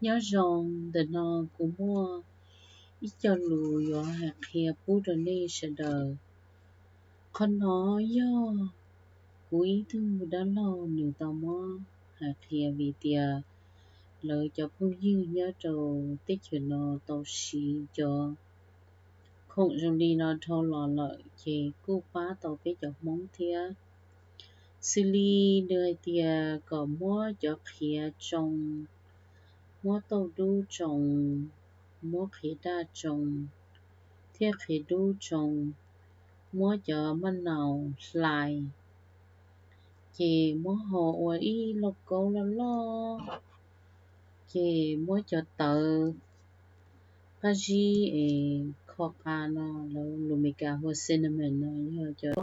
Nyob zoo, ntawm no kuv muaj ib co lus yuav hais qhia pub rau nej sawv daws. Qhov no yog kuv ib tug dab laug nws tau muab hais qhia vim tias lawv cov phooj ywg nyob rau teb chaws no tau siv cov khoom zoo li no dhau los lawm ces kuj pab tau peb cov Hmoob thiab. Xws li nws hais tias kom muab cov qhiav tsoo, muab tauj dub tsoo, muab qhiav daj tsoo thiab qhiav dub tsoo, muab cov maj naus hlais, ces muab ho ua ib lauj kaub loj loj, ces muab cov tawv qab zib es kho qa no, lawv lus Meskas hu ua cinnamon no, yog cov